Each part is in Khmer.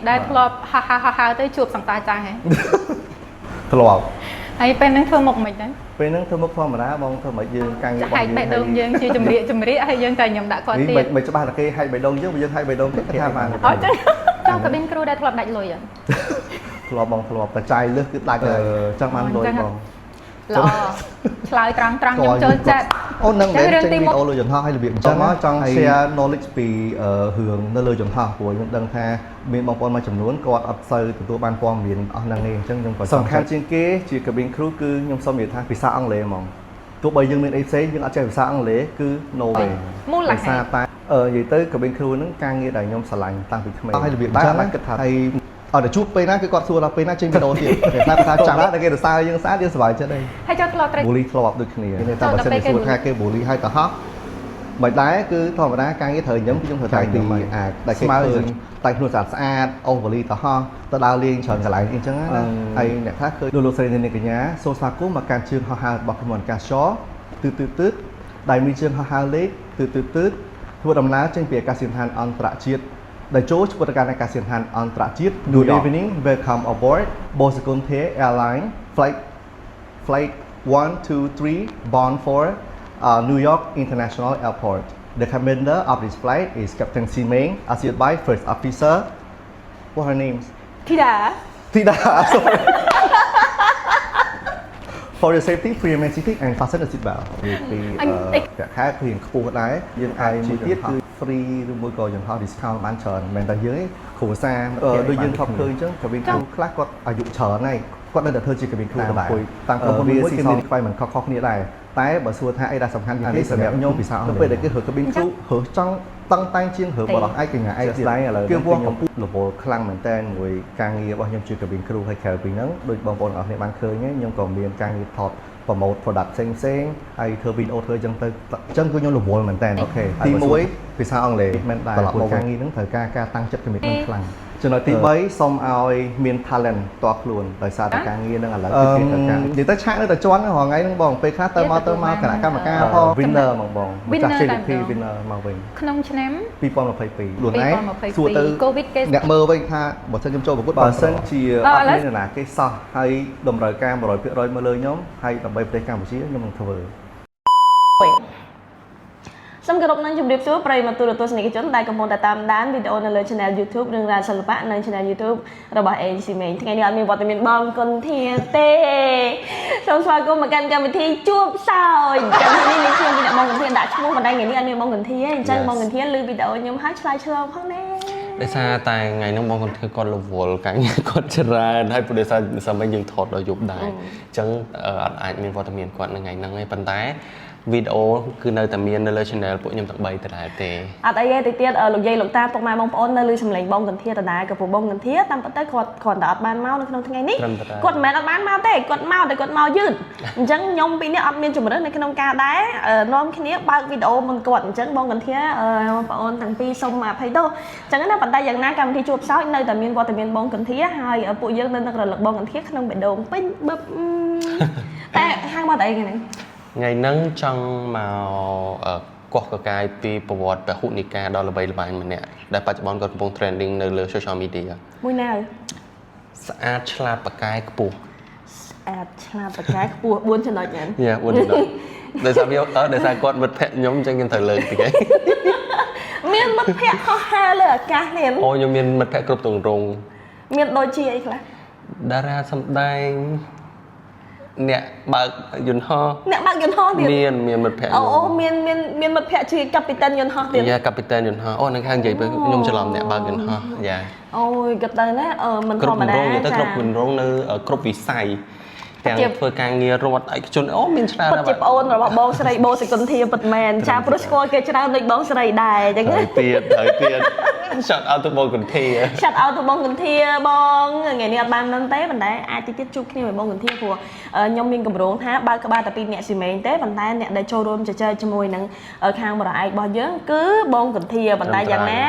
ដែលធ្លាប់ហោះហើរហោះហើរទៅជួបសង្សារចាស់ហ៎? ធ្លាប់។ ហើយពេលហ្នឹងធ្វើមុខមិនដែរ? ពេលហ្នឹងធ្វើមុខធម្មតាបងធ្វើមិនយើងការងារ ហែកបេះដូងយើងជាចម្រៀកចម្រៀកហើយយើងតែញ៉ាំដាក់គាត់ទៀត។ មិនច្បាស់តែគេហែកបេះដូងយើងយើងហែកបេះដូងគេថាបាន។ អត់ចឹងចង់ cabin crew ដែលធ្លាប់ដាច់លុយអត់? ធ្លាប់បងធ្លាប់តែចាយលើសគឺដាច់ហើយចង់បានលុយបង។ ល្អឆ្លើយត្រង់ត្រង់ខ្ញុំចូលចិត្ត។ អូននឹងមិនចេញវីដេអូលើយន្តហោះឲ្យរបៀបអញ្ចឹងមកចង់ share knowledge ពីរឿងនៅលើយន្តហោះព្រោះខ្ញុំដឹងថាមានបងប្អូនមួយចំនួនគាត់អត់សូវទទួលបានព័ត៌មានអស់ហ្នឹងទេអញ្ចឹងខ្ញុំក៏សំខាន់ជាងគេជា cabin crew គឺខ្ញុំសូមនិយាយថាភាសាអង់គ្លេសហ្មងទោះបីយើងមានអីផ្សេងយើងអត់ចេះភាសាអង់គ្លេសគឺ no way។ មូលហេតុ សារតែអឺនិយាយទៅ cabin crew ហ្នឹងការងារដែលខ្ញុំស្រឡាញ់តាំងពីក្មេងហើយរបៀបអញ្ចឹងគិតថាហើយអត់ទៅជួបពេលណាគឺគាត់សួរថាពេលណាចេញវីដេអូទៀតគេថាថាចាំតែគេសរសើរយើងស្អាតយើងសប្បាយចិត្តអី ហើយចូលធ្លាប់ត្រូវ បូលីធ្លាប់ដូចគ្នាតែបើសិនជាសួរថាគេបូលីឲ្យទៅហោះមិនដែរគឺធម្មតាការងារត្រូវញឹមគឺខ្ញុំត្រូវតែទីអាចដែលគេឃើញតែខ្លួនស្អាតស្អាតអូសវលីទៅហោះទៅដើរលេងច្រើនកន្លែងអីចឹងណាហើយអ្នកខ្លះឃើញលោកលោកស្រីនាងកញ្ញាសូមស្វាគមន៍មកកាន់ជើងហោះហើររបស់ក្រុមហ៊ុនកាសចទឺទឺទឺដែលមានជើងហោះហើរលេខទឺទឺទឺធ្វើដំណើរចេញពីអាកាសយានដ្ឋានអន្តរជាតិដែលចូលឆ្ពោះទៅកាន់អាកាសយានដ្ឋានអន្តរជាតិ Good evening, welcome aboard Bosakon Airline flight 123 bound for New York International Airport. The commander of this flight is Captain Simeng, assisted by First Officer. What her names? ធីតា។ Tida. Sorry. For your safety, please remain seated and fasten the seat belt. ពីប្រាក់ខែគឺរៀងខ្ពស់ដែរយើងអាចមួយទៀតគឺ free ឬមួយក៏យន្តហោះ discount បានច្រើនមិនមែនតែយើងទេគ្រួសារដូចយើងធ្លាប់ឃើញអញ្ចឹង cabin crew ខ្លះគាត់អាយុច្រើនហើយគាត់នៅតែធ្វើជា cabin crew ដដែលតាមក្រុមហ៊ុនមួយគេមាន requirement ខុសៗគ្នាដែរតែបើសួរថាអីដែលសំខាន់ជាងគេសម្រាប់ខ្ញុំភាសាអង់គ្លេសពេលដែលគេរើ cabin crew រើចង់តឹងតែងជាងរើបរោះឯកញ្ញាឯកទៀតឥឡូវគេវាស់កម្ពុជារវល់ខ្លាំងមែនតើមួយការងាររបស់ខ្ញុំជា cabin crew ហើយក្រៅពីហ្នឹងដូចបងប្អូនទាំងអស់គ្នាបានឃើញខ្ញុំក៏មានការងារថត promote product ផ្សេងផ្សេងហើយធ្វើវីដេអូធ្វើអញ្ចឹងទៅអញ្ចឹងគឺខ្ញុំរវល់មែនតើOK ទី1ភាសាអង់គ្លេសមែនដែរត្រឡប់មកការងារហ្នឹងត្រូវការការតាំងចិត្ត commitment ខ្លាំងចំណុចទី3សូមឲ្យមាន talent ផ្ទាល់ខ្លួនដោយសារតែការងារហ្នឹងឥឡូវគឺគេត្រូវការនិយាយទៅឆាកនៅតែជន់រាល់ថ្ងៃហ្នឹងបងពេលខ្លះទៅមកទៅមកគណៈកម្មការផង winner ហ្មងបងម្ចាស់ JDP winner មកវិញ ក្នុងឆ្នាំ 2022ខ្លួនឯងសួរទៅ COVID គេ អ្នកមើលវិញថាបើសិនខ្ញុំចូលប្រកួតបើសិនជាអត់មាននរណាគេសោះហើយតម្រូវការ100%មកលើខ្ញុំហើយដើម្បីប្រទេសកម្ពុជាខ្ញុំនឹងធ្វើ។ សូមគោរពនឹងជម្រាបសួរប្រិយមិត្តទូរទស្សនិកជនដែលកំពុងតែតាមដានវីដេអូនៅលើ Channel YouTube រឿងរ៉ាវសិល្បៈនិង Channel YouTube របស់ ANC មេងថ្ងៃនេះអត់មានវត្តមានបងគុណធាទេសូមស្វាគមន៍មកកាន់កម្មវិធីជួបសើចកម្មវិធីនេះមានខ្ញុំពីអ្នកបងគុណធាដាក់ឈ្មោះប៉ុន្តែថ្ងៃនេះអត់មានបងគុណធាទេអញ្ចឹងបងគុណធាឮវីដេអូខ្ញុំហើយឆ្លើយឆ្លងផងដែរ។ ដោយសារតែថ្ងៃហ្នឹងបងគាត់ធ្វើគាត់រវល់ការងារគាត់ច្រើនហើយព្រោះដោយសារសម័យយើងថតដល់យប់ដែរអញ្ចឹងអត់អាចមានវត្តមានគាត់នៅថ្ងៃហ្នឹងទេប៉ុន្តែវីដេអូគឺនៅតែមាននៅលើ channel ពួកខ្ញុំទាំង3ដដែលទេ។ អត់អីទេតិចទៀតលោកយាយលោកតាពុកម៉ែបងប្អូននៅឮសំឡេងបងកន្ធាដដែលក៏ព្រោះបងកន្ធាតាមពិតទៅគាត់គ្រាន់តែអត់បានមកនៅក្នុងថ្ងៃនេះ។ ត្រឹមត្រូវ។ គាត់មិនមែនអត់បានមកទេគាត់មកតែគាត់មកយឺតអញ្ចឹងខ្ញុំពីរនេះអត់មានជំរឿននៅក្នុងការដែរនាំគ្នាបើកវីដេអូមុនគាត់អញ្ចឹងបងកន្ធាបងប្អូនទាំងពីរសូមអភ័យទោសអញ្ចឹងណាប៉ុន្តែយ៉ាងណាកម្មវិធីជួបសោចនៅតែមានវត្តមានបងកន្ធាហើយពួកយើងនៅនឹករលឹកបងកន្ធាក្នុងបេះដូងពេញបឹបតែហាងមកតែអីគេហ្នឹង? ថ្ងៃហ្នឹងចង់មកកោះកកាយពីប្រវត្តិពហុនិកាដ៏ល្បីល្បាញម្នាក់ដែលបច្ចុប្បន្នគាត់កំពុង trending នៅលើ social media។ មួយណា? ស្អាតឆ្លាតប៉ាកែខ្ពស់។ ស្អាតឆ្លាតប៉ាកែខ្ពស់4ចំណុចហ្នឹង? Yeah 4ចំណុចដោយសារវាអឺដោយសារគាត់មិត្តភក្តិខ្ញុំអញ្ចឹងខ្ញុំត្រូវលើកតិចឯង មានមិត្តភក្តិហោះហើរលើអាកាសនេះ? អូខ្ញុំមានមិត្តភក្តិគ្រប់ទម្រង់។ មានដូចជាអីខ្លះ? តារាសម្ដែងអ្នកបើកយន្តហោះ។ អ្នកបើកយន្តហោះទៀត? មានមានមិត្តភក្តិ។ អូអូមានមានមានមិត្តភក្តិជាកាពីតានយន្តហោះទៀត? Yeah កាពីតានយន្តហោះអូនឹងខាងនិយាយទៅខ្ញុំច្រឡំអ្នកបើកយន្តហោះ yeah។ អូយគាត់ទៅណាអឺមិន គ្រប់ ធម្មតា ទម្រង់និយាយទៅ ចា គ្រប់ទម្រង់នៅគ្រប់វិស័យទាំងធ្វើការងាររដ្ឋឯកជនអូមានច្រើន ពិតជាប្អូនរបស់បងស្រីបូសិគុន្ធាពិតមែនចាព្រោះស្គាល់គេច្រើនដូចបងស្រីដែរអញ្ចឹង ត្រូវ ណា ទៀតត្រូវទៀត shout out ទៅបងគុន្ធា។ Shout out ទៅបងគុន្ធាបងថ្ងៃនេះអត់បាននឹងទេប៉ុន្តែអាចតិចទៀតជួបគ្នាមួយបងគុន្ធាព្រោះខ្ញុំមានកម្រងថាបើកក្បាលតែពីរអ្នកស៊ីមេងទេប៉ុន្តែអ្នកដែលចូលរួមជជែកជាមួយនឹងខាងបរិឯករបស់យើងគឺបងគុន្ធាប៉ុន្តែយ៉ាងណា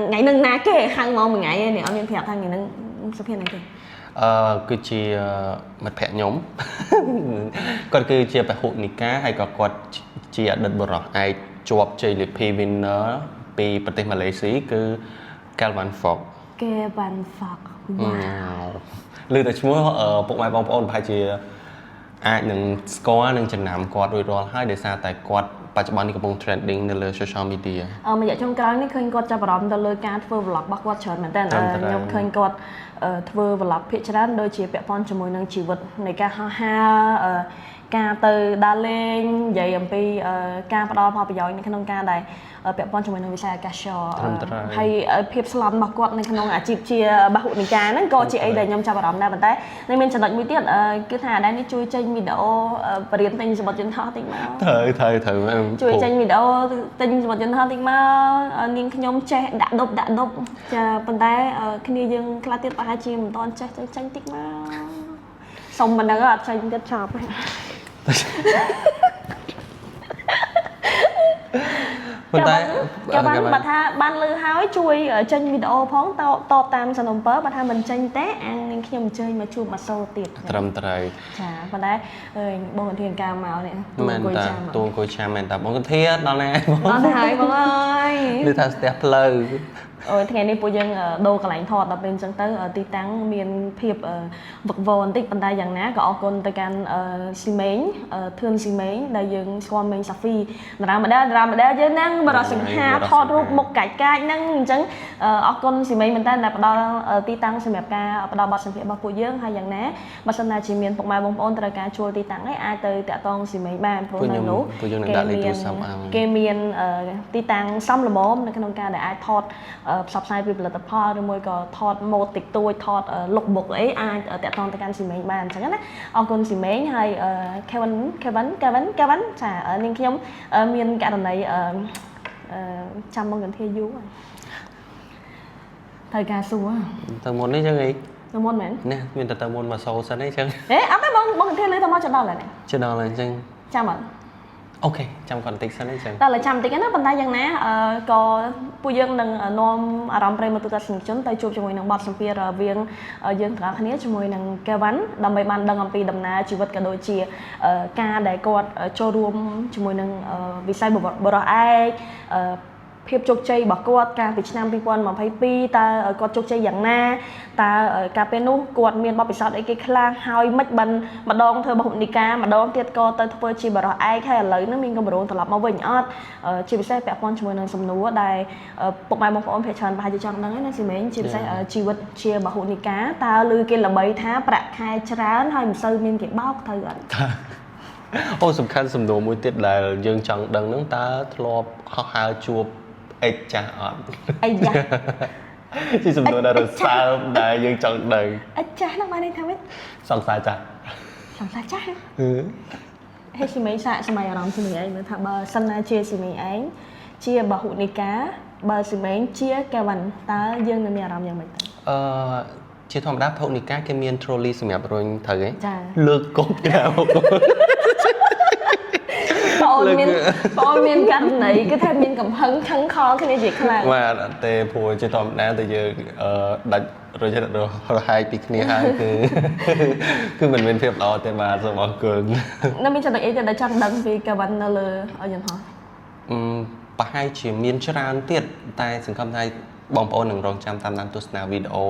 ថ្ងៃនឹងណាគេហៅមកមួយថ្ងៃឯនេះអត់មានប្រាប់ថាថ្ងៃហ្នឹងសុភាណាគេ? គឺជាមិត្តភក្តិខ្ញុំ គាត់គឺជាពហុនិកាហើយក៏គាត់ជាអតីតបុរសឯកជាប់ជ័យលាភី winner ពីប្រទេសម៉ាឡេស៊ីគឺ Calvin Fok។ គេបាន fuck ឮតែឈ្មោះពុកម៉ែបងប្អូនប្រហែលជាអាចនឹងស្គាល់និងចំណាំគាត់រួចរាល់ហើយដោយសារតែគាត់បច្ចុប្បន្ននេះកំពុង trending នៅលើ social media។ មួយរយៈចុងក្រោយនេះឃើញគាត់ចាប់អារម្មណ៍ទៅលើការធ្វើ vlog របស់គាត់ច្រើនមែនតើខ្ញុំឃើញគាត់ធ្វើ vlog ភាគច្រើនដូចជាពាក់ព័ន្ធជាមួយនឹងជីវិតនៃការហោះហើរការទៅដើរលេងនិយាយអំពីការផ្ដល់ផលប្រយោជន៍នៅក្នុងការដែលពាក់ព័ន្ធជាមួយនឹងវិស័យអាកាសចរហើយភាពស្លន់របស់គាត់នៅក្នុងអាជីពជាបាហុនិកាហ្នឹងក៏ជាអីដែលខ្ញុំចាប់អារម្មណ៍ដែរប៉ុន្តែនៅមានចំណុចមួយទៀតគឺថាដែលនេះជួយចេញវីដេអូបរៀនទិញសំបុត្រយន្តហោះតិចមក ត្រូវត្រូវត្រូវ ជួយចេញវីដេអូទិញសំបុត្រយន្តហោះតិចមកនាងខ្ញុំចេះដាក់ដប់ដាក់ដប់ចាប៉ុន្តែគ្នាយើងខ្លះទៀតប្រហែលជាមិនទាន់ចេះចេញតិចមកសុំមិនដឹងអត់ចេញទៀតចប់ ប៉ុន្តែ កាបានបើថាបានលឺហើយជួយចេញវីដេអូផងតបតាមសំណុំពើបើថាមិនចេញទេអាងនាងខ្ញុំអញ្ជើញមកជួបមកសូទៀត ត្រឹមត្រូវ ចាប៉ុន្តែបងកន្ធាការមកនេះទូអង្គុយចាំទូអង្គុយចាំមែនតាបងកន្ធាដល់ណាបង ដល់ហើយបងអើយ ឮថាស្ទះផ្លូវ អូយថ្ងៃនេះពួកយើងដូរកន្លែងថតដល់ពេលអញ្ចឹងទៅទីតាំងមានភាពវឹកវរបន្តិចប៉ុន្តែយ៉ាងណាក៏អរគុណទៅកាន់ស៊ីមេងធឿនស៊ីមេងដែលយើងស្គាល់មេងសាហ្វីតារាម៉ូដែលយើងហ្នឹងបរោះសង្ហាថតរូបមុខកាច់កាច់ហ្នឹងអញ្ចឹងអរគុណស៊ីមេងមែនតើដែលផ្ដល់ទីតាំងសម្រាប់ការផ្ដល់បទសម្ភាសន៍របស់ពួកយើងហើយយ៉ាងណាបើសិនណាជាមានពុកម៉ែបងប្អូនត្រូវការជួលទីតាំងឯងអាចទៅតាក់ទងស៊ីមេងបានព្រោះនៅនោះគេមានទីតាំងសមល្មមនៅក្នុងការដែលអាចថតផ្សព្វផ្សាយពីផលិតផលឬមួយក៏ថតម៉ូដតិចតួចថតលុកបុកអីអាចតាក់ទងទៅកាន់ស៊ីមេងបានអញ្ចឹងណាអរគុណស៊ីមេងហើយ Kevin Kevin Kevin Kevin ចានាងខ្ញុំមានករណីចាំមកកន្ធាយូរហើយត្រូវការសួរ ទៅមុននេះចឹងអី ទៅមុនមែន នេះមានតែទៅមុនមកសូសិនអីចឹង ហេអត់ទេបងបងកន្ធាលឺទៅមកចដល់ហើយ ចដល់ហើយអញ្ចឹង ចាំអត់ អូខេចាំគាត់បន្តិចសិនអីចឹង តែឥឡូវចាំបន្តិចណាប៉ុន្តែយ៉ាងណាក៏ពួកយើងនឹងនាំអារម្មណ៍ប្រិយមិត្តទូទាំងសង្គមជនទៅជួបជាមួយនឹងបទសម្ភាសន៍រវាងយើងទាំងអស់គ្នាជាមួយនឹងកេវ៉ាន់ដើម្បីបានដឹងអំពីដំណើរជីវិតក៏ដូចជាការដែលគាត់ចូលរួមជាមួយនឹងវិស័យបរិះឯកភាពជោគជ័យរបស់គាត់កាលពីឆ្នាំ2022តើគាត់ជោគជ័យយ៉ាងណាតើកាលពេលនោះគាត់មានបទពិសោធន៍អីគេខ្លះហើយមិនបានម្ដងធ្វើបហុនិកាម្ដងទៀតក៏ទៅធ្វើជាបរិះឯកហើយឥឡូវនេះមានគម្រោងត្រឡប់មកវិញអត់ជាពិសេសពាក់ព័ន្ធជាមួយនឹងសំណួរដែលពុកម៉ែបងប្អូនភាគច្រើនប្រហែលជាចង់ដឹងណាស៊ីមេងជាពិសេសជីវិតជាបហុនិកាតើឮគេល្បីថាប្រាក់ខែច្រើនហើយមិនសូវមានគេបោកត្រូវអត់ អូសំខាន់សំណួរមួយទៀតដែលយើងចង់ដឹងហ្នឹងតើធ្លាប់ហោះហើរជួបអិចចាស់អត់ អីយ៉ា ជាសំណួរដែលរសើបដែលយើងចង់ដឹង អិចចាស់ហ្នឹងបានន័យថាម៉េច សង្សារចាស់ សង្សារចាស់ហេស៊ីមេងសាកសម័យអារម្មណ៍ស៊ីមេងឯងមើលថាបើសិនណាជាស៊ីមេងឯងជាបហុនិកាបើស៊ីមេងជាកេវ៉ាន់តើយើងនឹងមានអារម្មណ៍យ៉ាងម៉េចទៅ ជាធម្មតាបហុនិកាគេមាន trolley សម្រាប់រុញត្រូវទេ ចា លើកគប់គេមក បងមានបងមានករណីគឺថាមានកំហឹងខឹងខលគ្នាជាខ្លាំង បាទអត់ទេព្រោះជាធម្មតាតែយើងដាច់រយរហែកពីគ្នាហើយគឺមិនមានភាពល្អទេបាទសូមអរគុណ នៅមានចំណុចអីទៀតដែលចង់ដឹងពីកេវ៉ាន់នៅលើយន្តហោះ ប្រហែលជាមានច្រើនទៀតតែសង្ឃឹមថាបងប្អូននឹងរងចាំតាមដានទស្សនាវីដេអូ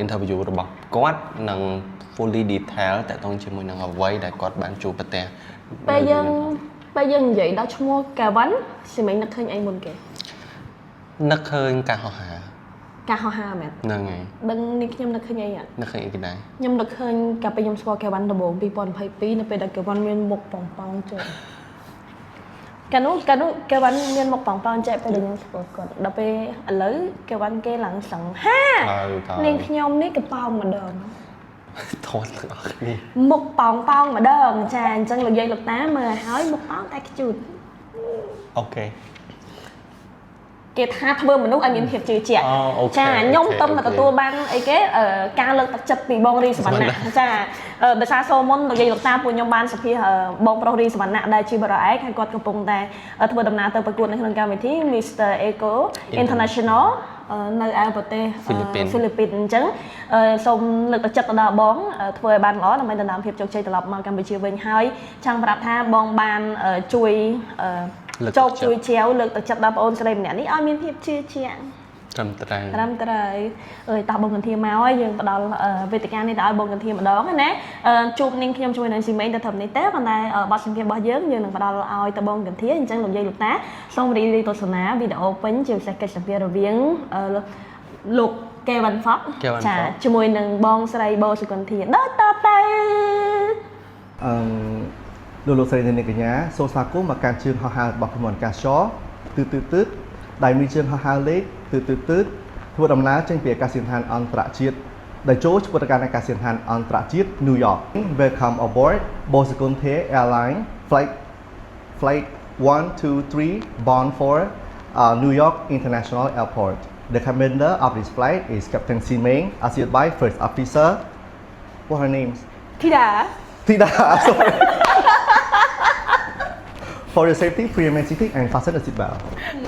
interview របស់គាត់និង fully detail តាក់ទងជាមួយនឹងអ្វីដែលគាត់បានជួបប្រទះ ពេលយើងនិយាយដល់ឈ្មោះកេវ៉ាន់ស៊ីមេងនឹកឃើញអីមុនគេ នឹកឃើញការហោះហើរ ការហោះហើរមែន ហ្នឹងហើយ ដឹងនេះខ្ញុំនឹកឃើញអីអត់ នឹកឃើញអីគេដែរ ខ្ញុំនឹកឃើញកាលពេលខ្ញុំស្គាល់កេវ៉ាន់ដំបូង2022នៅពេលដែលកេវ៉ាន់មានមុខប៉ងប៉ងចេះកាលនោះកេវ៉ាន់មានមុខប៉ងប៉ងចេះពេលដែលខ្ញុំស្គាល់គាត់ដល់ពេលឥឡូវកេវ៉ាន់គេឡើងសង្ហានាងខ្ញុំនេះកប៉ោងម្ដង ថតទាំងអស់គ្នា មុខប៉ោងប៉ោងម្ដងចាអញ្ចឹងលោកយាយលោកតាមើលឲ្យមុខប៉ោងតែខ្ជូត អូខេ គេថាធ្វើមនុស្សឲ្យមានភាពជឿជាក់ចាខ្ញុំទំតែទទួលបានអីគេការលើកទឹកចិត្តពីបងរីសវណ្ណៈចាដោយសារសូមុនលោកយាយលោកតាពួកខ្ញុំបានសភាបងប្រុសរីសវណ្ណៈដែលជាបរិយាឯកហើយគាត់កំពុងតែធ្វើដំណើរទៅប្រកួតនៅក្នុងកម្មវិធី Mr Eco International នៅឯប្រទេសហ្វីលីពីនអញ្ចឹងសូមលើកទឹកចិត្តទៅដល់បងធ្វើឲ្យបានល្អដើម្បីដណ្ដើមភាពជោគជ័យត្រឡប់មកកម្ពុជាវិញហើយចង់ប្រាប់ថាបងបានជួយជោគជួយជាវលើកទឹកចិត្តដល់បងអូនស្រីម្នាក់នេះឲ្យមានភាពជឿជាក់ ត្រឹមត្រូវ ត្រឹមត្រូវអើយតោះបងកន្ធាមកហើយយើងផ្ដល់វេទិកានេះទៅឲ្យបងកន្ធាម្ដងណាជួបនាងខ្ញុំជាមួយនឹងស៊ីមេងទៅត្រឹមនេះទេប៉ុន្តែបទសម្ភាសន៍របស់យើងយើងនឹងផ្ដល់ឲ្យទៅបងកន្ធាអញ្ចឹងលោកយាយលោកតាសូមរីករាយទស្សនាវីដេអូពេញជាពិសេសកិច្ចសម្ភាសន៍រវាងលោកកេវ៉ាន់ហ្វុក កេវ៉ាន់ហ្វុក ជាមួយនឹងបងស្រីបូសុគន្ធាដល់តទៅ អឺលោកលោកស្រីអ្នកកញ្ញាសូមស្វាគមន៍មកកាន់ជើងហោះហើររបស់ក្រុមហ៊ុនកាសចរទឺទឺទឺដែលមានជើងហោះហើរលេខទឺទឺទឺធ្វើដំណើរចេញពីអាកាសយានដ្ឋានអន្តរជាតិដែលចូលឆ្ពោះទៅកាន់អាកាសយានដ្ឋានអន្តរជាតិ New York. Welcome aboard Bosukunthea Airline flight 123 bound for New York International Airport. The commander of this flight is Captain Simeng, assisted by First Officer, what her names? ធីតា Tida, sorry. For your safety, please remain seated and fasten the seat belt.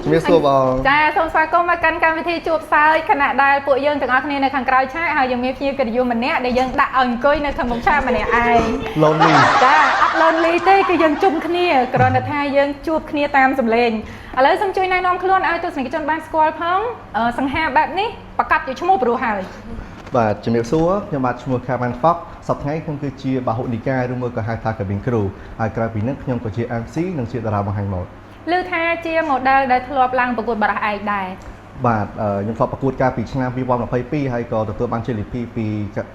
ជំរាបសួរបង ចាសូមស្វាគមន៍មកកាន់កម្មវិធីជួបសើចខណៈដែលពួកយើងទាំងអស់គ្នានៅខាងក្រៅឆាកហើយយើងមានភ្ញៀវកិត្តិយសម្នាក់ដែលយើងដាក់ឲ្យអង្គុយនៅខាងមុខឆាកម្នាក់ឯង Lonely. ចាអត់ lonely ទេគឺយើងជុំគ្នាគ្រាន់តែថាយើងជួបគ្នាតាមសម្លេងឥឡូវសូមជួយណែនាំខ្លួនឲ្យទស្សនិកជនបានស្គាល់ផងសង្ហាបែបនេះប្រកាសជាឈ្មោះព្រោះហើយ បាទជំរាបសួរខ្ញុំបាទឈ្មោះ Kevin Fox សប្តាហ៍ថ្ងៃខ្ញុំគឺជាបាហុនិកាឬមួយក៏ហៅថា cabin crew ហើយក្រៅពីនេះខ្ញុំក៏ជា MC និងជាតារាបង្ហាញម៉ូដ ឮថាជា model ដែលធ្លាប់ឡើងប្រកួតបារះឯកដែរ បាទខ្ញុំធ្លាប់ប្រកួតកាលពីឆ្នាំ2022ហើយក៏ទទួលបានជ័យលាភីពី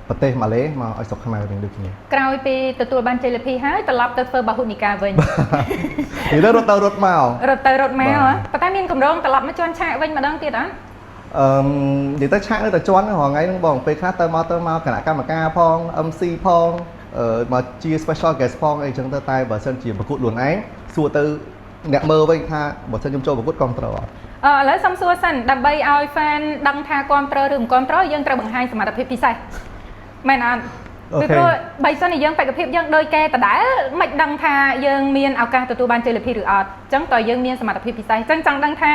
ប្រទេសម៉ាឡេមកឲ្យស្រុកខ្មែរវិញដូចគ្នា ក្រោយពីទទួលបានជ័យលាភីហើយត្រឡប់ទៅធ្វើបាហុនិកាវិញ និយាយទៅរត់ទៅរត់មក រត់ទៅរត់មកហ៎ប៉ុន្តែមានកម្រងត្រឡប់មកជន់ឆាកវិញម្ដងទៀតអត់ អឺនិយាយទៅឆាកនៅតែជន់រាល់ថ្ងៃហ្នឹងបងពេលខ្លះទៅមកទៅមកគណៈកម្មការផង MC ផងមកជា special guest ផងអីចឹងទៅតែបើសិនជាប្រកួតខ្លួនឯងសួរទៅអ្នកមើលវិញថាបើសិនខ្ញុំចូលប្រកួតគ្រប់ត្រូវអត់ អឺឥឡូវសុំសួរសិនដើម្បីឲ្យ fan ដឹងថាគ្រប់ត្រូវឬមិនគ្រប់ត្រូវយើងត្រូវបង្ហាញសមត្ថភាពពិសេសមែនអត់ពីព្រោះបើសិនជាយើងបេក្ខភាពយើងដូចគេដដែលមិនដឹងថាយើងមានឱកាសទទួលបានជ័យលាភីឬអត់អញ្ចឹងតើយើងមានសមត្ថភាពពិសេសអញ្ចឹងចង់ដឹងថា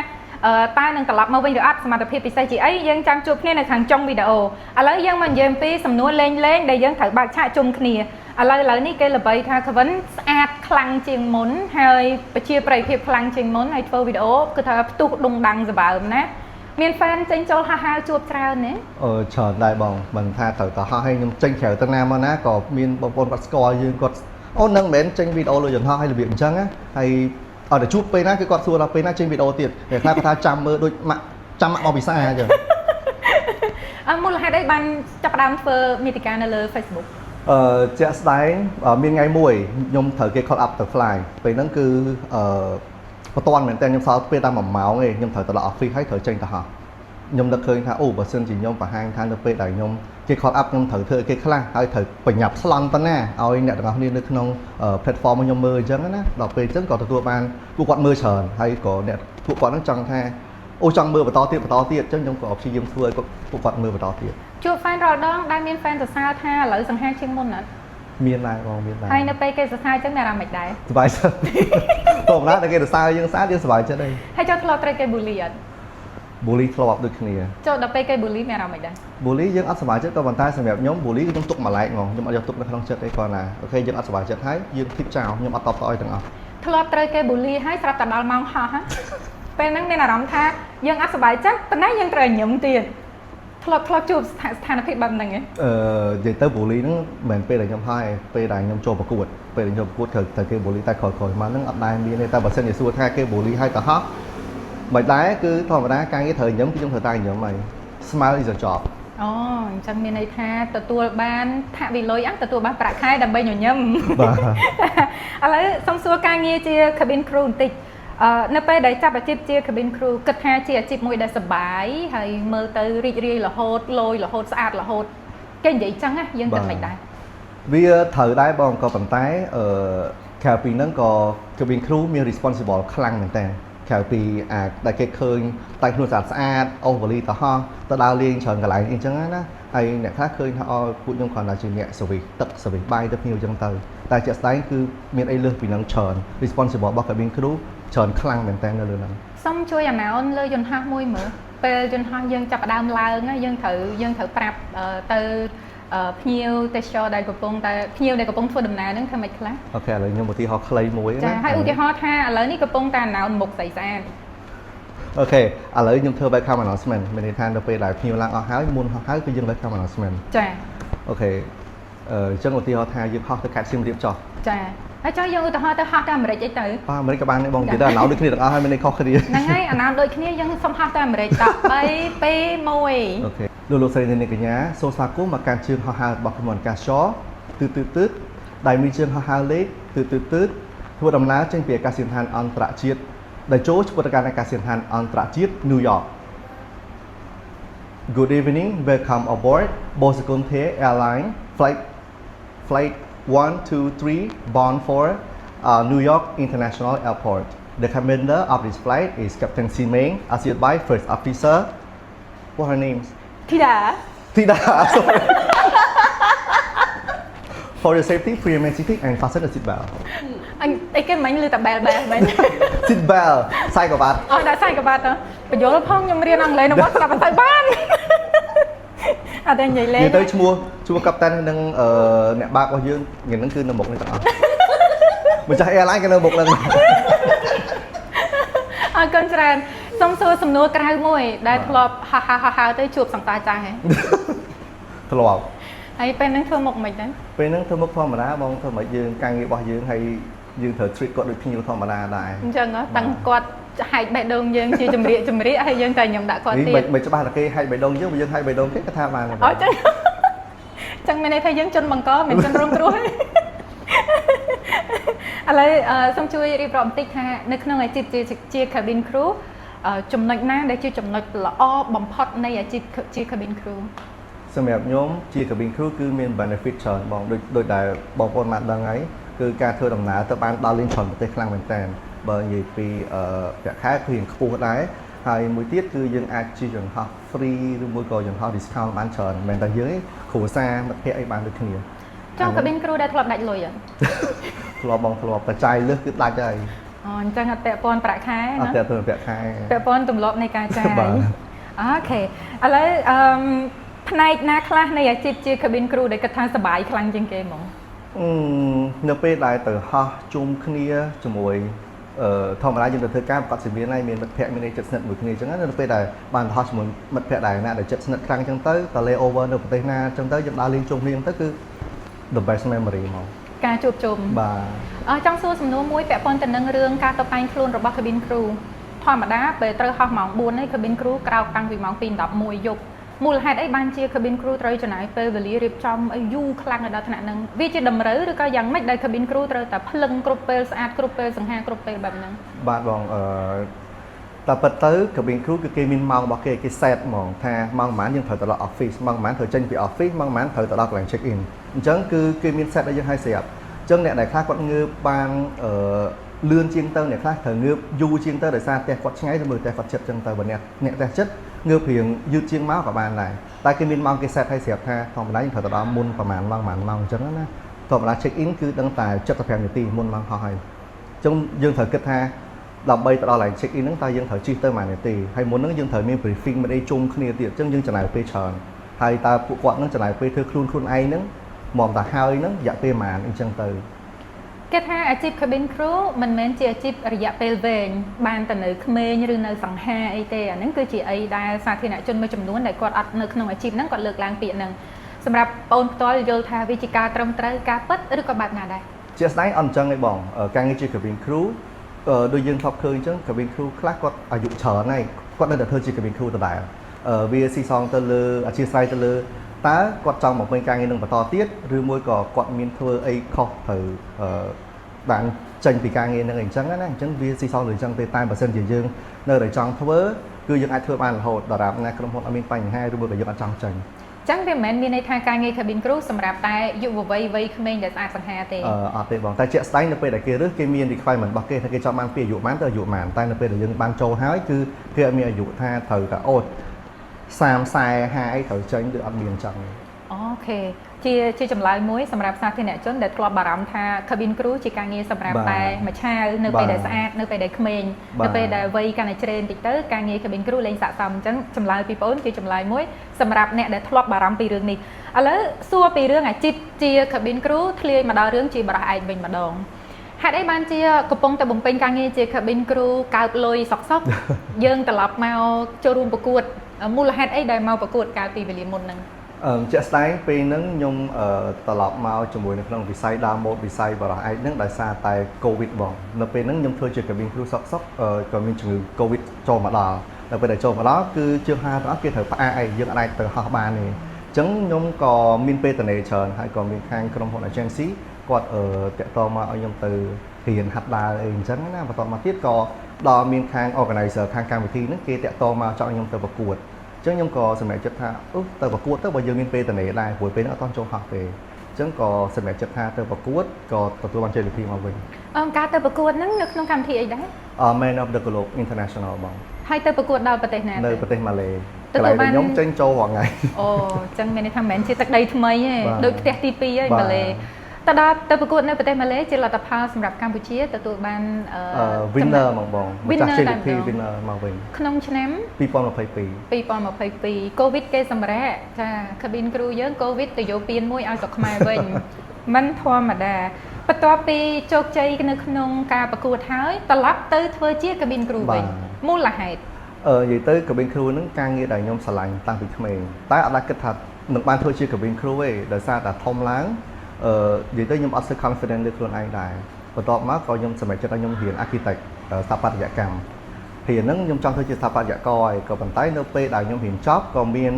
តើនឹងត្រឡប់មកវិញឬអត់សមត្ថភាពពិសេសជាអីយើងចាំជួបគ្នានៅខាងចុងវីដេអូឥឡូវយើងមកនិយាយអំពីសំណួរលេងលេងដែលយើងត្រូវបើកឆាកជុំគ្នាឥឡូវនេះគេល្បីថា Kevin ស្អាតខ្លាំងជាងមុនហើយប្រជាប្រិយភាពខ្លាំងជាងមុនហើយធ្វើវីដេអូគឺថាផ្ទុះដុងដាំងសម្បើមណាមាន fan ចេញចូលហោះហើរជួបច្រើនណា អឺច្រើនដែរបងមិនថាត្រូវទៅហោះឲ្យខ្ញុំចេញក្រៅទៅណាមកណាក៏មានបងប្អូនគាត់ស្គាល់យើងគាត់អូនឹងមិនមែនចេញវីដេអូលើយន្តហោះឲ្យរបៀបអញ្ចឹងណាហើយអត់តែជួបពេលណាគឺគាត់សួរថាពេលណាចេញវីដេអូទៀតតែខ្លះគាត់ថាចាំមើលដូចម៉ាក់ចាំម៉ាក់មកពិសាអញ្ចឹង អឺមូលហេតុអីបានចាប់ផ្ដើមធ្វើមាតិកានៅលើ Facebook? ជាក់ស្ដែងមានថ្ងៃមួយខ្ញុំត្រូវគេ call up ទៅ fly ពេលហ្នឹងគឺបន្ទាន់មែនតើខ្ញុំសល់ពេលតែ1ម៉ោងឯងខ្ញុំត្រូវទៅដល់ office ហើយត្រូវចេញទៅហោះខ្ញុំនឹកឃើញថាអូបើសិនជាខ្ញុំបង្ហាញថានៅពេលដែលខ្ញុំគេ call up ខ្ញុំត្រូវធ្វើឲ្យគេខ្លះហើយត្រូវបញ្ញាប់ស្លន់ប៉ុណ្ណាឲ្យអ្នកទាំងអស់គ្នានៅក្នុង platform របស់ខ្ញុំមើលអញ្ចឹងណាដល់ពេលអញ្ចឹងក៏ទទួលបានពួកគាត់មើលច្រើនហើយក៏អ្នកពួកគាត់ហ្នឹងចង់ថាអូចង់មើលបន្តទៀតបន្តទៀតអញ្ចឹងខ្ញុំក៏ព្យាយាមធ្វើឲ្យគាត់ពួកគាត់មើលបន្តទៀត ជួប fan រាល់ដងដែលមាន fan សរសើរថាឥឡូវសង្ហាជាងមុនអត់ មានដែរបងមានដែរ ហើយនៅពេលគេសរសើរអញ្ចឹងមានអារម្មណ៍មិនដែរ សប្បាយចិត្ត ធម្មតាតែគេសរសើរយើងស្អាតយើងសប្បាយចិត្តឯង ហើយចូលធ្លាប់ត្រូវគេ bully អត់ bully ធ្លាប់ដូចគ្នា ចូលដល់ពេលគេ bully មានអារម្មណ៍មិនដែរ bully យើងអត់សប្បាយចិត្តក៏ប៉ុន្តែសម្រាប់ខ្ញុំ bully គឺខ្ញុំទុកមួយឡែកហ្មងខ្ញុំអត់យកទុកនៅក្នុងចិត្តទេគាត់ណាOK យើងអត់សប្បាយចិត្តហើយយើងធីបចោលខ្ញុំអត់តបតឲ្យទាំងអស់ ធ្លាប់ត្រូវគេ bully ហើយស្រាប់តែដល់ម៉ោងហោះហ៎ពេលហ្នឹងមានអារម្មណ៍ថាយើងអត់សប្បាយចិត្តប៉ុន្តែយើងត្រូវញញឹមទៀតធ្លាប់ជួបស្ថានភាពបែបហ្នឹងឯង អឺនិយាយទៅ bully ហ្នឹងមិនមែនពេលដែលខ្ញុំហើយពេលដែលខ្ញុំចូលប្រកួតពេលដែលខ្ញុំប្រកួតត្រូវគេ bully តែក្រោយៗមកហ្នឹងអត់ដែលមានទេតែបើសិនជាសួរថាគេ bully ហើយទៅហោះមិនដែរគឺធម្មតាការងារត្រូវញញឹមគឺខ្ញុំត្រូវតែញញឹមហើយ smile is a job. អូអញ្ចឹងមានន័យថាទទួលបានថវិលុយអ่ะទទួលបានប្រាក់ខែដើម្បីញញឹម បាទ ឥឡូវសូមសួរការងារជា cabin crew បន្តិចនៅពេលដែលចាប់អាជីពជា cabin crew គិតថាជាអាជីពមួយដែលសប្បាយហើយមើលទៅរីករាយរហូតលយរហូតស្អាតរហូតគេនិយាយចឹងណាយើងគិតមិនដែរ វាត្រូវដែរបងក៏ប៉ុន្តែក្រៅពីហ្នឹងក៏ cabin crew មាន responsible ខ្លាំងមែនតើក្រៅពីអាដែលគេឃើញតែខ្លួនស្អាតស្អាតអូសវលីទៅហោះទៅដើរលេងច្រើនកន្លែងអីចឹងណាហើយអ្នកខ្លះឃើញថាអូពួកខ្ញុំគ្រាន់តែជាអ្នក service ទឹក service បាយទៅភ្ញៀវចឹងទៅតែជាក់ស្ដែងគឺមានអីលើសពីហ្នឹងច្រើន responsible របស់ cabin crew ច្រើនខ្លាំងមែនតើនៅលើហ្នឹង សូមជួយ announce លើយន្តហោះមួយមើលពេលយន្តហោះយើងចាប់ផ្ដើមឡើងណាយើងត្រូវប្រាប់ទៅភ្ញៀវទេសចរដែលកំពុងតែភ្ញៀវដែលកំពុងធ្វើដំណើរហ្នឹងធ្វើម៉េចខ្លះ OK ឥឡូវខ្ញុំឧទាហរណ៍ខ្លីមួយ ចា ណា ហើយឧទាហរណ៍ថាឥឡូវនេះកំពុងតែ announce មុខស្អីស្អាត Okay ឥឡូវខ្ញុំធ្វើ welcome announcement មានន័យថានៅពេលដែលភ្ញៀវឡើងអស់ហើយមុនហោះហើយគឺយើង welcome announcement ចា Okay អញ្ចឹងឧទាហរណ៍ថាយើងហោះទៅខេត្តសៀមរាបចុះ ចាហើយចុះយើងឧទាហរណ៍ទៅហោះទៅអាមេរិកអីទៅ បាទអាមេរិកក៏បានដែរបងនិយាយទៅអាឡោដូចគ្នាទាំងអស់ហើយមានន័យខុសគ្នា ហ្នឹងហើយអាណាដូចគ្នាយើងសុំហោះទៅអាមេរិកត3 2 1 Okay លោកលោកស្រីអ្នកនាងកញ្ញាសូមស្វាគមន៍មកកាន់ជើងហោះហើររបស់ក្រុមហ៊ុនកាសទឺទឺទឺដែលមានជើងហោះហើរលេខទឺទឺទឺធ្វើដំណើរចេញពីអាកាសយានដ្ឋានអន្តរជាតិដែលចូលឆ្ពោះទៅកាន់អាកាសយានដ្ឋានអន្តរជាតិ New York Good evening, welcome aboard Bosakon Airline flight 123 bound for New York International Airport. The commander of this flight is Captain Simeng, assisted by First Officer, what her names? ធីតា Tida, sorry. For your safety, please remain seated and fasten the seat belt. អញអីគេមិញឮតែបែលបែលមិញ Seat belt ខ្សែក្រវ៉ាត់ អស់ដាក់ខ្សែក្រវ៉ាត់ហ៎បញ្យល់ផងខ្ញុំរៀនអង់គ្លេសនៅវត្តស្ដាប់អត់ទៅបានអត់ទេនិយាយលេង និយាយទៅឈ្មោះឈ្មោះកាប់តាននិងអឺអ្នកបើករបស់យើងថ្ងៃហ្នឹងគឺនៅមុខនេះទាំងអស់ម្ចាស់ airline ក៏នៅមុខហ្នឹង អរគុណច្រើនសូមសួរសំណួរក្រៅមួយដែលធ្លាប់ហោះហើរហោះហើរទៅជួបសង្សារចាស់ហ៎ ធ្លាប់ ហើយពេលហ្នឹងធ្វើមុខមិនដែរ ពេលហ្នឹងធ្វើមុខធម្មតាបងធ្វើមិនយើងការងាររបស់យើងហើយយើងត្រូវ treat គាត់ដូចភ្ញៀវធម្មតាដែរ អញ្ចឹងហ៎តាំងគាត់ហែកបេះដូងយើងជាចម្រៀកចម្រៀកហើយយើងតែញ៉ាំដាក់គាត់ នេះ ទៀត មិនមិនច្បាស់តែគេហែកបេះដូងយើងបើយើងហែកបេះដូងគេក៏ថាបានដែរ អត់ចឹងចឹងមានន័យថាយើងជនបង្កមិនជនរងគ្រោះទេឥឡូវសូមជួយរៀបរាប់បន្តិចថានៅក្នុងអាជីពជា cabin crew ចំណុចណាដែលជាចំណុចល្អបំផុតនៃអាជីពជា cabin crew សម្រាប់ខ្ញុំជា cabin crew គឺមាន benefit ច្រើនបងដូចដូចដែលបងប្អូនបានដឹងហើយគឺការធ្វើដំណើរទៅបានដល់លេងច្រើនប្រទេសខ្លាំងមែនតើបើនិយាយពីប្រាក់ខែគឺរៀងខ្ពស់ដែរហើយមួយទៀតគឺយើងអាចជិះយន្តហោះ free ឬមួយក៏យន្តហោះ discount បានច្រើនមិនមែនតែយើងទេគ្រួសារមិត្តភ័ក្តិអីបានដូចគ្នា ចុះ cabin crew ដែលធ្លាប់ដាច់លុយអត់ ធ្លាប់បងធ្លាប់តែចាយលើសគឺដាច់ហើយ អូអញ្ចឹងអត់ពាក់ព័ន្ធប្រាក់ខែ អត់ ណា តែទៅប្រាក់ខែ ពាក់ព័ន្ធទម្លាប់នៃការចាយ បាទ Okay ឥឡូវអឺមផ្នែកណាខ្លះនៃអាជីពជា cabin crew ដែលគិតថាសប្បាយខ្លាំងជាងគេហ្មង អឺនៅពេលដែលទៅហោះជុំគ្នាជាមួយធម្មតាយើងទៅធ្វើការប្រកាសជាមានហើយមានមិត្តភ័ក្តិមានអីចិត្តស្និទ្ធមួយគ្នាអញ្ចឹងណានៅពេលដែលបានទៅហោះជាមួយមិត្តភ័ក្តិដែលណាដែលចិត្តស្និទ្ធខ្លាំងអញ្ចឹងទៅទៅ lay over នៅប្រទេសណាអញ្ចឹងទៅយើងដើរលេងជុំគ្នាអញ្ចឹងទៅគឺ the best memory ហ្មង ការជួបជុំ បាទ អឺចង់សួរសំណួរមួយពាក់ព័ន្ធទៅនឹងរឿងការតុបតែងខ្លួនរបស់ cabin crew ធម្មតាពេលត្រូវហោះម៉ោង4ហើយ cabin crew ក្រោកតាំងពីម៉ោង2:11យប់មូលហេតុអីបានជា cabin crew ត្រូវចំណាយពេលវេលារៀបចំឲ្យយូរខ្លាំងដល់ថ្នាក់ហ្នឹងវាជាតម្រូវឬក៏យ៉ាងម៉េចដែល cabin crew ត្រូវតែភ្លឹងគ្រប់ពេលស្អាតគ្រប់ពេលសង្ហាគ្រប់ពេលបែបហ្នឹង បាទបងតែពិតទៅ cabin crew គឺគេមានម៉ោងរបស់គេគេ set ហ្មងថាម៉ោងប៉ុន្មានយើងត្រូវទៅដល់ office ម៉ោងប៉ុន្មានត្រូវចេញពី office ម៉ោងប៉ុន្មានត្រូវទៅដល់កន្លែង check in អញ្ចឹងគឺគេមាន set ឲ្យយើងឲ្យស្រាប់អញ្ចឹងអ្នកដែលខ្លះគាត់ងើបបានលឿនជាងទៅអ្នកខ្លះត្រូវងើបយូរជាងទៅដោយសារផ្ទះគាត់ឆ្ងាយឬមើលផ្ទះគាត់ជិតអញ្ចឹងទៅបើអ្នកអ្នកផ្ទះជិតងើបរៀងយឺតជាងមកក៏បានដែរតែគេមានម៉ោងគេ set ឲ្យស្រាប់ថាធម្មតាយើងត្រូវទៅដល់មុនប្រហែលម៉ោងប្រហែលម៉ោងអញ្ចឹងណាធម្មតា check in គឺដឹងតែ75នាទីមុនម៉ោងហោះហើយអញ្ចឹងយើងត្រូវគិតថាដើម្បីទៅដល់កន្លែង check in ហ្នឹងតើយើងត្រូវជិះទៅប៉ុន្មាននាទីហើយមុនហ្នឹងយើងត្រូវមាន briefing មានអីជុំគ្នាទៀតអញ្ចឹងយើងចំណាយពេលច្រើនហើយតើពួកគាត់ហ្នឹងចំណាយពេលធ្វើខ្លួនខ្លួនឯងហ្នឹងមកតែហើយហ្នឹងរយៈពេលប៉ុន្មានអញ្ចឹងទៅ គេថាអាជីព cabin crew មិនមែនជាអាជីពរយៈពេលវែងបានតែនៅក្មេងឬនៅសង្ហាអីទេអាហ្នឹងគឺជាអីដែលសាធារណជនមួយចំនួនដែលគាត់អត់នៅក្នុងអាជីពហ្នឹងគាត់លើកឡើងពាក្យហ្នឹងសម្រាប់បងផ្ទាល់យល់ថាវាជាការត្រឹមត្រូវការពិតឬក៏បែបណាដែរ ជាក់ស្ដែងអត់អញ្ចឹងទេបងការងារជា cabin crew ដូចយើងធ្លាប់ឃើញអញ្ចឹង cabin crew ខ្លះគាត់អាយុច្រើនហើយគាត់នៅតែធ្វើជា cabin crew ដដែលវាស៊ីសងទៅលើអធិស្ឋានទៅលើតើគាត់ចង់បំពេញការងារនឹងបន្តទៀតឬមួយក៏គាត់មានធ្វើអីខុសត្រូវបានចេញពីការងារនឹងអីអញ្ចឹងណាអញ្ចឹងវាស៊ីសងលើអញ្ចឹងទេតែបើសិនជាយើងនៅតែចង់ធ្វើគឺយើងអាចធ្វើបានរហូតដរាបណាក្រុមហ៊ុនអត់មានបញ្ហាឬមួយក៏យើងអត់ចង់ចេញ ចឹងវាមិនមែនមានន័យថាការងារ cabin crew សម្រាប់តែយុវវ័យវ័យក្មេងដែលស្អាតសង្ហាទេ អឺអត់ទេបងតែជាក់ស្ដែងនៅពេលដែលគេរើសគេមាន requirement របស់គេថាគេចង់បានពីអាយុប៉ុន្មានទៅអាយុប៉ុន្មានតែនៅពេលដែលយើងបានចូលហើយគឺគេអត់មានអាយុថាត្រូវតែអូ30 40 50អីត្រូវចេញឬអត់មានអញ្ចឹងទេ Okay ជាចម្លើយមួយសម្រាប់សាធារណជនដែលធ្លាប់បារម្ភថា cabin crew ជាការងារសម្រាប់តែមួយឆាវនៅពេលដែលស្អាតនៅពេលដែលក្មេងនៅពេលដែលវ័យកាន់តែជ្រេនតិចទៅការងារ cabin crew លែងស័ក្តិសមអញ្ចឹងចម្លើយពីបងអូនជាចម្លើយមួយសម្រាប់អ្នកដែលធ្លាប់បារម្ភពីរឿងនេះឥឡូវសួរពីរឿងអាជីពជា cabin crew ធ្លាយមកដល់រឿងជាបរិះឯកវិញម្ដងហ ហេតុអីបានជាកំពុងតែបំពេញការងារជា cabin crew កើបលុយសុកសុកយើងត្រឡប់មកចូលរួមប្រកួតមូលហេតុអីដែលមកប្រកួតកាលពីវេលាមុនហ្នឹង ជាក់ស្ដែងពេលហ្នឹងខ្ញុំត្រឡប់មកជាមួយនៅក្នុងវិស័យដើមម៉ូដវិស័យបរិះឯកហ្នឹងដោយសារតែ COVID បងនៅពេលហ្នឹងខ្ញុំធ្វើជា cabin crew សុកសុកក៏មានជំងឺ COVID ចូលមកដល់ដល់ពេលដែលចូលមកដល់គឺជើងហាទាំងអស់គេត្រូវផ្អាកឯងយើងអាចទៅហោះបានទេអញ្ចឹងខ្ញុំក៏មានពេលតនេច្រើនហើយក៏មានខាងក្រុមហ៊ុន agency គាត់តាក់ទងមកឲ្យខ្ញុំទៅរៀនហាត់ដើរអីអញ្ចឹងណាបន្តមកទៀតក៏ដល់មានខាង organizer ខាងកម្មវិធីហ្នឹងគេតាក់ទងមកចង់ឲ្យខ្ញុំទៅប្រកួតអញ្ចឹងខ្ញុំក៏សម្រេចចិត្តថាអឺទៅប្រកួតទៅបើយើងមានពេលតនេដែរព្រោះពេលហ្នឹងអត់ទាន់ចូលហោះទេអញ្ចឹងក៏សម្រេចចិត្តថាទៅប្រកួតក៏ទទួលបានជ័យលាភីមកវិញ ការទៅប្រកួតហ្នឹងនៅក្នុងកម្មវិធីអីដែរ Man of the Globe International បង ហើយទៅប្រកួតដល់ប្រទេសណា នៅប្រទេសម៉ាឡេកន្លែងដែលខ្ញុំចេញចូលរាល់ថ្ងៃ អូអញ្ចឹងមានន័យថាមិនមែនជាទឹកដីថ្មីទេដូចផ្ទះទី2ហើយម៉ាឡេទៅដល់ទៅប្រកួតនៅប្រទេសម៉ាឡេជាលទ្ធផលសម្រាប់កម្ពុជាទទួលបាន winner មកបងម្ចាស់ជ័យលាភី winner មកវិញ ក្នុងឆ្នាំ 2022 2022 COVID គេសម្រាប់ចា cabin crew យើង COVID ទៅយកពានមួយឲ្យស្រុកខ្មែរវិញមិនធម្មតាបន្ទាប់ពីជោគជ័យនៅក្នុងការប្រកួតហើយត្រឡប់ទៅធ្វើជា cabin crew វិញមូលហេតុ និយាយទៅ cabin crew ហ្នឹងការងារដែលខ្ញុំស្រឡាញ់តាំងពីក្មេងតែអត់ដែលគិតថានឹងបានធ្វើជា cabin crew ទេដោយសារតែធំឡើងនិយាយទៅខ្ញុំអត់សូវ confident លើខ្លួនឯងដែរបន្ទាប់មកក៏ខ្ញុំសម្រេចចិត្តឲ្យខ្ញុំរៀន architect ស្ថាបត្យកម្មរៀនហ្នឹងខ្ញុំចង់ធ្វើជាស្ថាបត្យករហើយក៏ប៉ុន្តែនៅពេលដែលខ្ញុំរៀនចប់ក៏មាន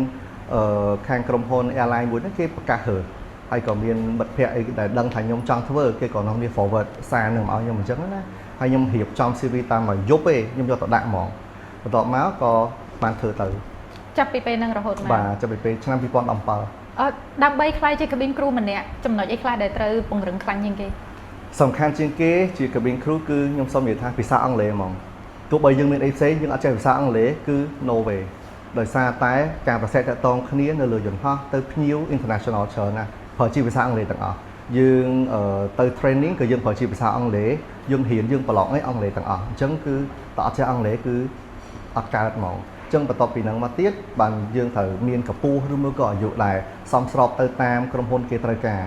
ខាងក្រុមហ៊ុន airline មួយហ្នឹងគេប្រកាសរើសហើយក៏មានមិត្តភ័ក្តិអីដែលដឹងថាខ្ញុំចង់ធ្វើគេក៏នាំគ្នា forward សារនឹងមកឲ្យខ្ញុំអញ្ចឹងណាហើយខ្ញុំរៀបចំ CV តាមមួយយប់ទេខ្ញុំយកទៅដាក់ហ្មងបន្ទាប់មកក៏បានធ្វើទៅ ចាប់ពីពេលហ្នឹងរហូតមក បាទចាប់ពីពេលឆ្នាំ2017 អត់ដើម្បីក្លាយជា cabin crew ម្នាក់ចំណុចអីខ្លះដែលត្រូវពង្រឹងខ្លាំងជាងគេ សំខាន់ជាងគេជា cabin crew គឺខ្ញុំសូមនិយាយថាភាសាអង់គ្លេសហ្មងទោះបីយើងមានអីផ្សេងយើងអត់ចេះភាសាអង់គ្លេសគឺ no way ដោយសារតែការប្រស័យតាក់ទងគ្នានៅលើយន្តហោះទៅភ្ញៀវ international ច្រើនណាស់ប្រើជាភាសាអង់គ្លេសទាំងអស់យើងទៅ training ក៏យើងប្រើជាភាសាអង់គ្លេសយើងរៀនយើងប្រឡងអីអង់គ្លេសទាំងអស់អញ្ចឹងគឺតើអត់ចេះអង់គ្លេសគឺអត់កើតហ្មងអញ្ចឹងបន្ទាប់ពីហ្នឹងមកទៀតបានយើងត្រូវមានកម្ពស់ឬមួយក៏អាយុដែរសមស្របទៅតាមក្រុមហ៊ុនគេត្រូវការ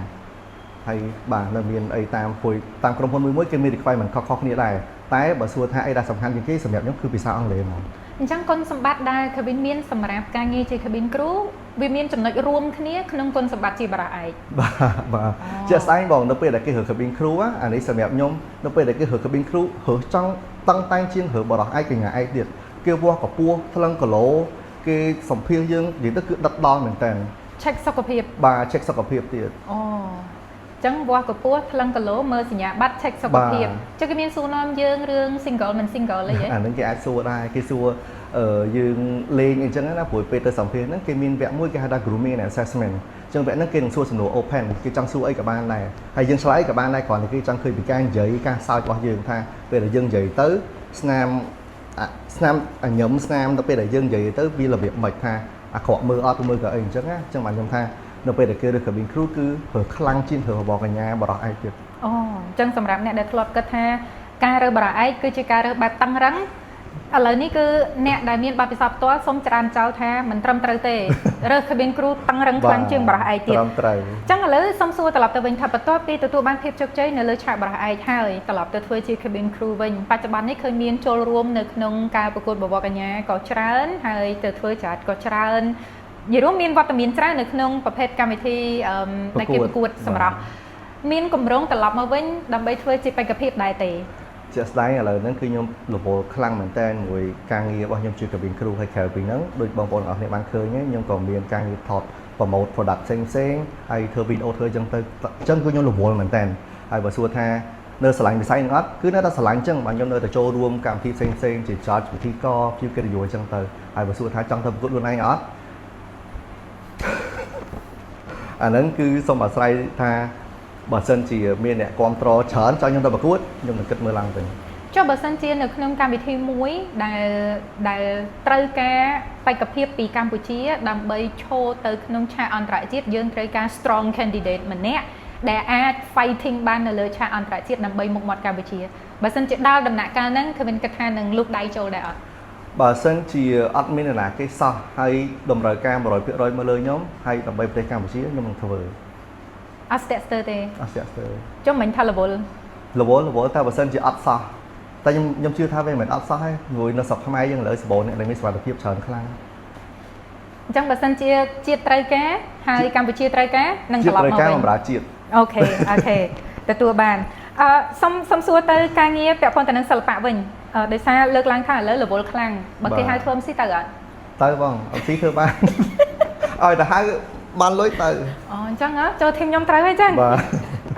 ហើយបាទនៅមានអីតាមពុយតាមក្រុមហ៊ុនមួយមួយគេមាន requirement ខុសៗគ្នាដែរតែបើសួរថាអីដែលសំខាន់ជាងគេសម្រាប់ខ្ញុំគឺភាសាអង់គ្លេសហ្មង អញ្ចឹងគុណសម្បត្តិដែល cabin មានសម្រាប់ការងារជា cabin crew វាមានចំណុចរួមគ្នាក្នុងគុណសម្បត្តិជាបរិះឯក បាទបាទជាក់ស្ដែងបងនៅពេលដែលគេរើ cabin crew អានេះសម្រាប់ខ្ញុំនៅពេលដែលគេរើ cabin crew រើចង់តឹងតែងជាងរើបរិះឯកកញ្ញាឯកទៀតគេវាស់កម្ពស់ថ្លឹងគីឡូគេសម្ភាសយើងនិយាយទៅគឺដិតដល់មែនតើ check សុខភាព បាទ check សុខភាពទៀត អូចឹងវាស់កម្ពស់ថ្លឹងគីឡូមើលសញ្ញាបត្រ check សុខភាពចឹងគេមានសួរនាំយើងរឿង single មិន single អីហ៎ អាហ្នឹងគេអាចសួរដែរគេសួរយើងលេងអញ្ចឹងណាព្រោះពេលទៅសម្ភាសហ្នឹងគេមានវគ្គមួយគេហៅថា grooming and assessment អញ្ចឹងវគ្គហ្នឹងគេនឹងសួរសំណួរ open គេចង់សួរអីក៏បានដែរហើយយើងឆ្លើយក៏បានដែរគ្រាន់តែគេចង់ឃើញពីការនិយាយការសើចរបស់យើងថាពេលដែលយើងនិយាយទៅស្នាមស្នាមញឹមស្នាមទៅពេលដែលយើងនិយាយទៅវារបៀបម៉េចថាអាក្រក់មើលអត់មើលក៏អីអញ្ចឹងណាអញ្ចឹងបានខ្ញុំថានៅពេលដែលគេរើស cabin crew គឺរើខ្លាំងជាងរើបកញ្ញាបរោះឯកទៀត អូអញ្ចឹងសម្រាប់អ្នកដែលធ្លាប់គិតថាការរើសបរោះឯកគឺជាការរើសបែបតឹងរឹងឥឡូវនេះគឺអ្នកដែលមានបទពិសោធន៍ផ្ទាល់សូមច្រានចោលថាមិនត្រឹមត្រូវទេរើស cabin crew តឹងរឹងខ្លាំងជាងបរោះឯកទៀត ត្រឹមត្រូវ អញ្ចឹងឥឡូវសូមសួរត្រឡប់ទៅវិញថាបន្ទាប់ពីទទួលបានភាពជោគជ័យនៅលើឆាកបរោះឯកហើយត្រឡប់ទៅធ្វើជា cabin crew វិញបច្ចុប្បន្ននេះឃើញមានចូលរួមនៅក្នុងការប្រកួតបវរកញ្ញាក៏ច្រើនហើយទៅធ្វើចរិតក៏ច្រើននិយាយរួមមានវត្តមានច្រើននៅក្នុងប្រភេទកម្មវិធីដែលគេប្រកួតសម្រាប់មានកម្រងត្រឡប់មកវិញដើម្បីធ្វើជាបេក្ខភាពដែរទេ ជាក់ស្ដែងឥឡូវហ្នឹងគឺខ្ញុំរវល់ខ្លាំងមែនតើមួយការងាររបស់ខ្ញុំជា cabin crew ហើយក្រៅពីហ្នឹងដូចបងប្អូនអរគ្នាបានឃើញខ្ញុំក៏មានការងារថត promote product ផ្សេងផ្សេងហើយធ្វើវីដេអូធ្វើអញ្ចឹងទៅអញ្ចឹងគឺខ្ញុំរវល់មែនតើហើយបើសួរថានៅស្រឡាញ់វិស័យនឹងអត់គឺនៅតែស្រឡាញ់អញ្ចឹងបាទខ្ញុំនៅតែចូលរួមកម្មវិធីផ្សេងផ្សេងជា judge ពិធីករជាកិត្តិយសអញ្ចឹងទៅហើយបើសួរថាចង់ទៅប្រកួតខ្លួនឯងអត់អាហ្នឹងគឺសូមអាស្រ័យថាបើសិនជាមានអ្នកគ្រប់គ្រងច្រើនចង់ខ្ញុំទៅប្រកួតខ្ញុំនឹងគិតមើលឡើងវិញ ចុះបើសិនជានៅក្នុងកម្មវិធីមួយដែលដែលត្រូវការបេក្ខភាពពីកម្ពុជាដើម្បីឈរទៅក្នុងឆាកអន្តរជាតិយើងត្រូវការ strong candidate ម្នាក់ដែលអាច fighting បាននៅលើឆាកអន្តរជាតិដើម្បីមុខមាត់កម្ពុជាបើសិនជាដល់ដំណាក់កាលហ្នឹងគឺមានគិតថានឹងលូកដៃចូលដែរអត់ បើសិនជាអត់មាននរណាគេសោះហើយតម្រូវការ100%មកលើខ្ញុំហើយដើម្បីប្រទេសកម្ពុជាខ្ញុំនឹងធ្វើ អត់ស្ទាក់ស្ទើរទេ អត់ស្ទាក់ស្ទើរ ចុះមិញថារវល់ រវល់រវល់តែបើសិនជាអត់សោះតែខ្ញុំជឿថាវាមិនមែនអត់សោះទេព្រោះនៅស្រុកខ្មែរយើងឥឡូវសម្បូរអ្នកដែលមានសមត្ថភាពច្រើនខ្លាំង អញ្ចឹងបើសិនជាជាតិត្រូវការហើយកម្ពុជាត្រូវការនឹង ជាតិ ត្រឡប់ ត្រូវការ មកវិញ បម្រើជាតិ OK ទទួលបានអឺសុំសុំសួរទៅការងារពាក់ព័ន្ធទៅនឹងសិល្បៈវិញដោយសារលើកឡើងថាឥឡូវរវល់ខ្លាំងបើគេហៅធ្វើ MC ទៅអត់ ទៅបង MC ធ្វើបាន ឲ្យទៅហៅបានលុយទៅ អូអញ្ចឹងហ៎ចូល team ខ្ញុំត្រូវហើយចឹង បាទ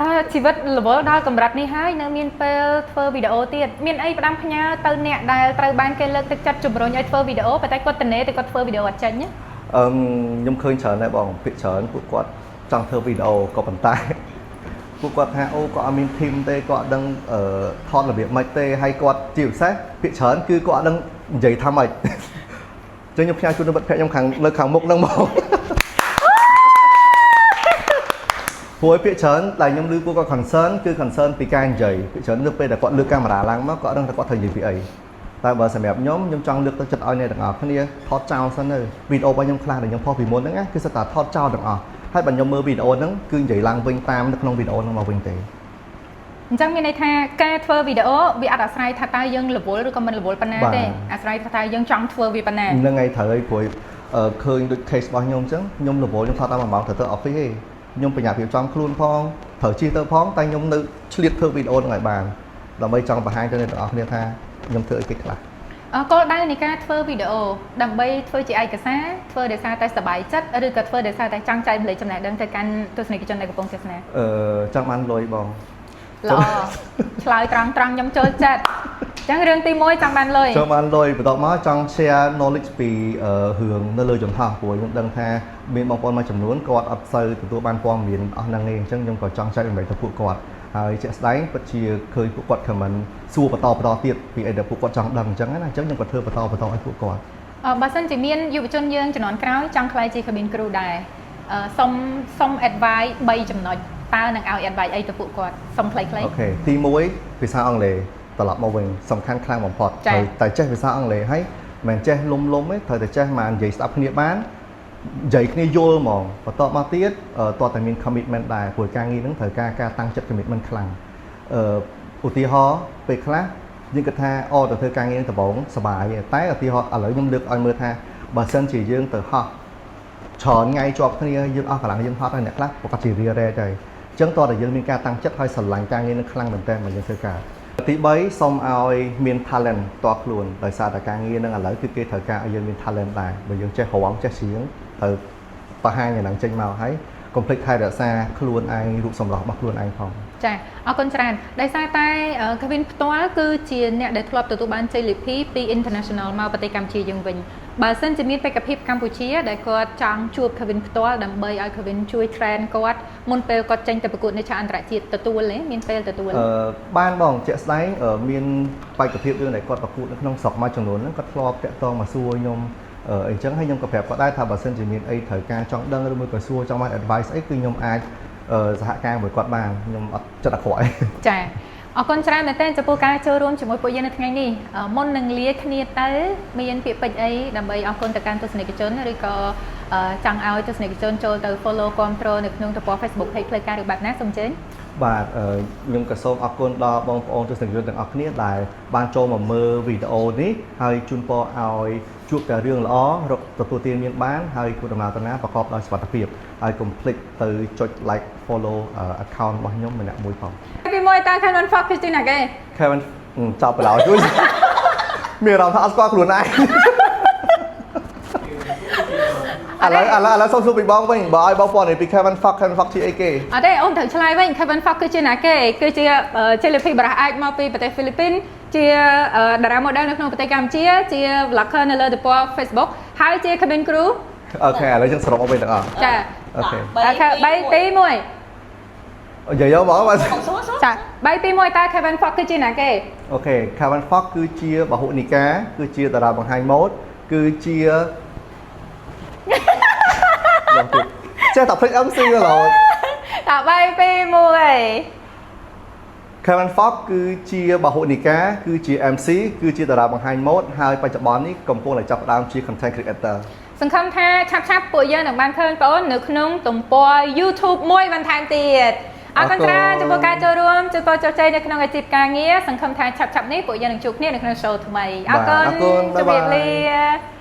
អឺជីវិតរវល់ដល់កម្រិតនេះហើយនៅមានពេលធ្វើវីដេអូទៀតមានអីផ្ដាំផ្ញើទៅអ្នកដែលត្រូវបានគេលើកទឹកចិត្តជំរុញឲ្យធ្វើវីដេអូប៉ុន្តែគាត់តនេតែគាត់ធ្វើវីដេអូអត់ចេញណា អឺខ្ញុំឃើញច្រើនដែរបងភាគច្រើនពួកគាត់ចង់ធ្វើវីដេអូក៏ប៉ុន្តែ ពួកគាត់ថាអូគាត់អត់មាន team ទេគាត់អត់ដឹងថតរបៀបម៉េចទេហើយគាត់ជាពិសេសភាគច្រើនគឺគាត់អត់ដឹងនិយាយថាម៉េច ចឹងខ្ញុំផ្ញើជូនដល់មិត្តភក្តិខ្ញុំខាងនៅខាងមុខហ្នឹងមក ព្រោះឯភាគច្រើនដែលខ្ញុំឮពួកគាត់ concern គឺ concern ពីការនិយាយភាគច្រើននៅពេលដែលគាត់លើកកាមេរ៉ាឡើងមកគាត់អត់ដឹងថាគាត់ត្រូវនិយាយពីអីតែបើសម្រាប់ខ្ញុំខ្ញុំចង់លើកទឹកចិត្តឲ្យអ្នកទាំងអស់គ្នាថតចោលសិនទៅវីដេអូរបស់ខ្ញុំខ្លះដែលខ្ញុំផុសពីមុនហ្នឹងណាគឺសុទ្ធតែថតចោលទាំងអស់ហើយបើខ្ញុំមើលវីដេអូហ្នឹងគឺនិយាយឡើងវិញតាមនៅក្នុងវីដេអូហ្នឹងមកវិញទេ អញ្ចឹងមានន័យថាការធ្វើវីដេអូវាអត់អាស្រ័យថាតើយើងរវល់ឬក៏មិនរវល់ប៉ុណ្ណាទេអាស្រ័យថាតើយើងចង់ធ្វើវាប៉ុណ្ណា ហ្នឹងហើយត្រូវហើយព្រោះឃើញដូច case របស់ខ្ញុំអញ្ចឹងខ្ញុំរវល់ខ្ញុំថតតាម1ម៉ោងត្រូវទៅ office ទេខ្ញុំប្រញាប់រៀបចំខ្លួនផងត្រូវជិះទៅផងតែខ្ញុំនៅឆ្លៀតធ្វើវីដេអូហ្នឹងឲ្យបានដើម្បីចង់បង្ហាញទៅអ្នកទាំងអស់គ្នាថាខ្ញុំធ្វើអីគេខ្លះ គោលដៅនៃការធ្វើវីដេអូដើម្បីធ្វើជាឯកសារធ្វើដោយសារតែសប្បាយចិត្តឬក៏ធ្វើដោយសារតែចង់ចែករំលែកចំណេះដឹងទៅកាន់ទស្សនិកជនដែលកំពុងទស្សនា ចង់បានលុយបង ល្អឆ្លើយត្រង់ត្រង់ខ្ញុំចូលចិត្តអញ្ចឹងរឿងទី1ចង់បានលុយ ចង់បានលុយបន្ទាប់មកចង់ share knowledge ពីរឿងនៅលើយន្តហោះព្រោះខ្ញុំដឹងថាមានបងប្អូនមួយចំនួនគាត់អត់សូវទទួលបានព័ត៌មានអស់ហ្នឹងទេអញ្ចឹងខ្ញុំក៏ចង់ចែករំលែកទៅពួកគាត់ហើយជាក់ស្ដែងពិតជាឃើញពួកគាត់ comment សួរបន្តបន្តទៀតពីអីដែលពួកគាត់ចង់ដឹងអញ្ចឹងណាអញ្ចឹងខ្ញុំក៏ធ្វើបន្តបន្តឲ្យពួកគាត់ បើសិនជាមានយុវជនយើងជំនាន់ក្រោយចង់ក្លាយជា cabin crew ដែរសុំសុំ advice 3ចំណុចតើនឹងឲ្យ advice អីទៅពួកគាត់សុំខ្លីៗ OK ទី1ភាសាអង់គ្លេសត្រឡប់មកវិញសំខាន់ខ្លាំងបំផុត ចា៎ ត្រូវតែចេះភាសាអង់គ្លេសហើយមិនចេះលុំលុំទេត្រូវតែចេះមកនិយាយស្ដាប់គ្នាបាននិយាយគ្នាយល់ហ្មងបន្ទាប់មកទៀតតើតែមាន commitment ដែរព្រោះការងារហ្នឹងត្រូវការការតាំងចិត្ត commitment ខ្លាំងឧទាហរណ៍ពេលខ្លះយើងគិតថាអូទៅធ្វើការងារហ្នឹងដំបូងសប្បាយទេតែឧទាហរណ៍ឥឡូវខ្ញុំលើកឲ្យមើលថាបើសិនជាយើងទៅហោះច្រើនថ្ងៃជាប់គ្នាយើងអស់កម្លាំងយើងហត់ហើយអ្នកខ្លះប្រកាសជារារែកហើយអញ្ចឹងតើតែយើងមានការតាំងចិត្តហើយស្រឡាញ់ការងារនឹងខ្លាំងមែនតើមកយើងធ្វើការទី3សូមឲ្យមាន talent ផ្ទាល់ខ្លួនដោយសារតែការងារនឹងឥឡូវគឺគេត្រូវការឲ្យយើងមាន talent ដែរបើយើងចេះរាំចេះច្រៀងត្រូវបង្ហាញអាហ្នឹងចេញមកហើយកុំភ្លេចថែរក្សាខ្លួនឯងរូបសម្រស់របស់ខ្លួនឯងផង ចាអរគុណច្រើនដោយសារតែKevin ផ្ទាល់គឺជាអ្នកដែលធ្លាប់ទទួលបានជ័យលាភីពី International មកប្រទេសកម្ពុជាយើងវិញបើសិនជាមានបេក្ខភាពកម្ពុជាដែលគាត់ចង់ជួប Kevin ផ្ទាល់ដើម្បីឲ្យ Kevin ជួយ train គាត់មុនពេលគាត់ចេញទៅប្រកួតនៅឆាកអន្តរជាតិទទួលទេមានពេលទទួល បានបងជាក់ស្ដែងមានបេក្ខភាពរឿងដែលគាត់ប្រកួតនៅក្នុងស្រុកមួយចំនួនហ្នឹងគាត់ធ្លាប់តាក់ទងមកសួរខ្ញុំអីចឹងហើយខ្ញុំក៏ប្រាប់គាត់ដែរថាបើសិនជាមានអីត្រូវការចង់ដឹងឬមួយក៏សួរចង់បាន advice អីគឺខ្ញុំអាចសហការមួយគាត់បានខ្ញុំអត់ចិត្តអាក្រក់អី ចាអរគុណច្រើនមែនទែនចំពោះការចូលរួមជាមួយពួកយើងនៅថ្ងៃនេះមុននឹងលាគ្នាទៅមានពាក្យពេចន៍អីដើម្បីអរគុណទៅកាន់ទស្សនិកជនឬក៏ចង់ឲ្យទស្សនិកជនចូលទៅ follow គ្រប់គ្រងនៅក្នុងទំព័រ Facebook page ផ្លូវការឬបែបណាសូមអញ្ជើញ បាទខ្ញុំក៏សូមអរគុណដល់បងប្អូនទស្សនិកជនទាំងអស់គ្នាដែលបានចូលមកមើលវីដេអូនេះហើយជូនពរឲ្យជួបតែរឿងល្អរកទទួលទានមានបានហើយធ្វើដំណើរទៅណាប្រកបដោយសុវត្ថិភាពហើយកុំភ្លេចទៅចុច like follow account របស់ខ្ញុំម្នាក់មួយផង ពីមួយតើ Kevin Fox គឺជាណាគេ Kevin ចប់បណ្ដោយជួយ មានអារម្មណ៍ថាអត់ស្គាល់ខ្លួនឯង ឥឡូវសូមសួរពីបងវិញបើឲ្យបងប្អូននិយាយពី Kevin Fox Kevin Fox ជាអីគេ អត់ទេអូនត្រូវឆ្លើយវិញ Kevin Fox គឺជាណាគេគឺជាជ័យលាភីបារាស់អាចមកពីប្រទេសហ្វីលីពីនជាតារា model នៅក្នុងប្រទេសកម្ពុជាជា vlogger នៅលើទំព័រ Facebook ហើយជា cabin crew OK ឥឡូវយើងសរុបមកវិញទាំងអស់ ចា OK OK 3 2 1 និយាយយកហ្មងបាទ បងសួរសួរ ចា3 2 1តើ Kevin Fox គឺជាណាគេ OK Kevin Fox គឺជាបហុនិកាគឺជាតារាបង្ហាញម៉ូដគឺជា ឡងទៀតចេះតែភ្លេច MC រហូត តើ3 2 1 Kevin Fox គឺជាបហុនិកាគឺជា MC គឺជាតារាបង្ហាញម៉ូដហើយបច្ចុប្បន្ននេះកំពុងតែចាប់ផ្ដើមជា content creator សង្ឃឹមថាឆាប់ឆាប់ពួកយើងនឹងបានឃើញបងប្អូននៅក្នុងទំព័រ YouTube មួយបន្ថែមទៀត អរគុណច្រើនចំពោះការចូលរួមជូនពរជោគជ័យនៅក្នុងអាជីពការងារសង្ឃឹមថាឆាប់ៗនេះពួកយើងនឹងជួបគ្នានៅក្នុង show ថ្មីអរគុណ អរគុណ ជម្រាបលា។